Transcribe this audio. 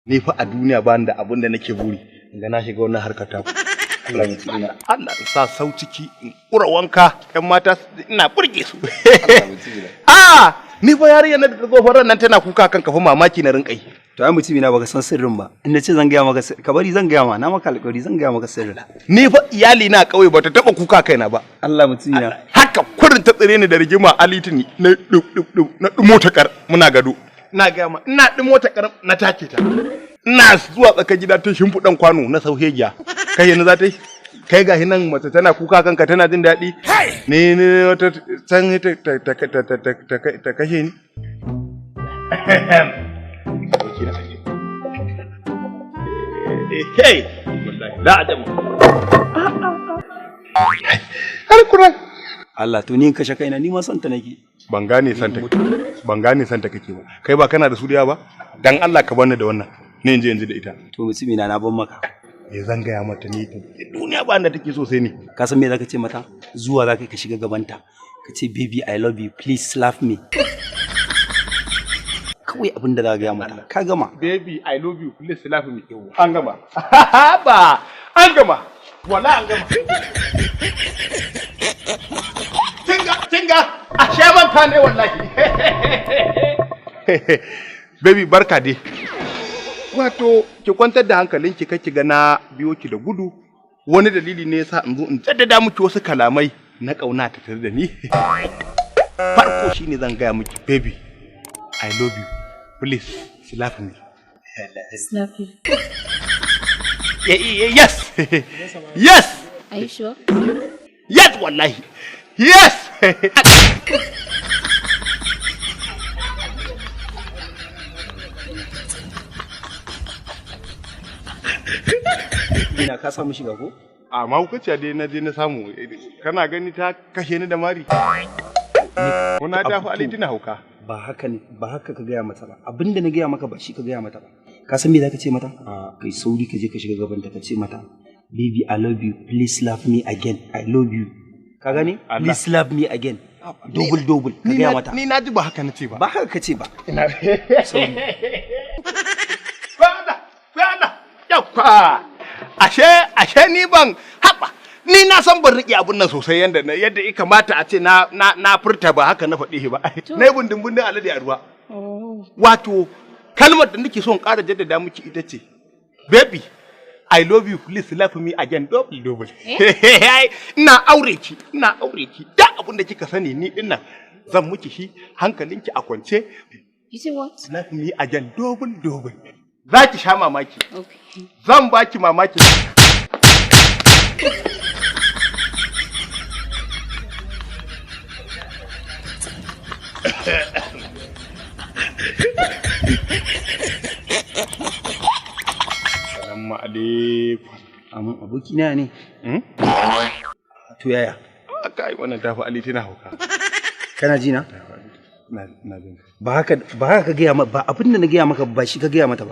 Ni fa a duniya ba da abin da nake buri in ga na shiga wannan harkar ta. Allah mutumina. Allah in sa sau ciki in kura wanka, ƴan mata ina burge su. Allah mutumina. A ni fa yarinyar nan da ta zo faran nan tana kuka kan kafa, mamaki na rinƙai. To ai mutumina, baka san sirrin ba. In na ce zan gaya maka ka bari zan gaya ma, na maka alƙawari zan gaya maka sirrin. Ni fa iyali na ƙauye bata taɓa kuka kaina ba. Allah mutumina. Haka kurin ta tsire ni da rigima a litini na dub dub dub na dumo ta kar muna gado. Ina gaya ma, ina dumo ta kar na take ta. Ina zuwa tsakar gida ta shimfiɗan kwano na sauhegiya. Kai yanzu za ta yi, kai gashi nan mace tana kuka kanka tana jin daɗi, ne ne wata can ta kashe ni. Hey, wallahi la adam har kuran. Allah, to ni in kashe kaina, ni ma son ta nake. Ban gane santa kake ba. Kai ba kana da su da ba? Dan Allah ka bani da wannan, ni in je yanzu da ita. To mutumina, na ban maka. Me zan gaya mata? Ni duniya ba da take so sai ni. Ka san me zaka ce mata? Zuwa zaka ka shiga gabanta. Ka ce, "Baby, I love you, please slap me." Kawai abin da za ka gaya mata. Ka gama. "Baby, I love you, please slap me." An gama ba, an gama, wala an gama. Tinga tinga, ashe manta ne wallahi. Baby, barka dai. Wato ki kwantar da hankalinki, kake ga na biyo ki da gudu, wani dalili ne yasa in zo in jaddada miki wasu kalamai na kauna ta tare da ni. Farko shine zan gaya miki, "Baby, I love you, please slap me." Slap you. Yes. Are you sure? Yes, wallahi, yes. Ina ka samu shiga ko? A mahaukaciya dai na je na samu, kana gani ta kashe ni da mari. Kuna ta fi alitina hauka. Ba haka ne, ba haka ka gaya mata ba. Abinda na gaya maka ba shi ka gaya mata ba. Ka san me zaka ce mata? Kai sauri ka je ka shiga gaban ta, ka ce mata, "Baby, I love you, please slap me again. I love you." Ka gane? Allah. "Please slap me again. Double double." Ka Ni gaya na- mata. Ni na ji ba haka na ce ba. Ba haka ka ce ba. Ina Sauri. Fada, fada, yakwa. Ashe ni ban haɓa. Ni na san ban riƙe abun nan sosai yadda ya kamata a ce na furta, ba haka na faɗi shi ba. Na yi bundin bundin alade a ruwa. Oh. Wato kalmar da nake so in ƙara jaddada miki ita ce, "Baby, I love you, please slap me again double double." Ina aure ki, ina aure ki. Da abun da kika sani ni dinnan zan miki shi hankalinki a kwance. You say what? Slap me again double double. Za ki sha mamaki. Okay. Zan baki mamaki. Salamu alaikum. Amin, abokina ne. Hmm? To yaya? Kai, wannan tafi Ali tana hauka. Kana ji na? Na jin. Ba haka ka gaya ba, abin da na gaya maka ba shi ka gaya mata ba.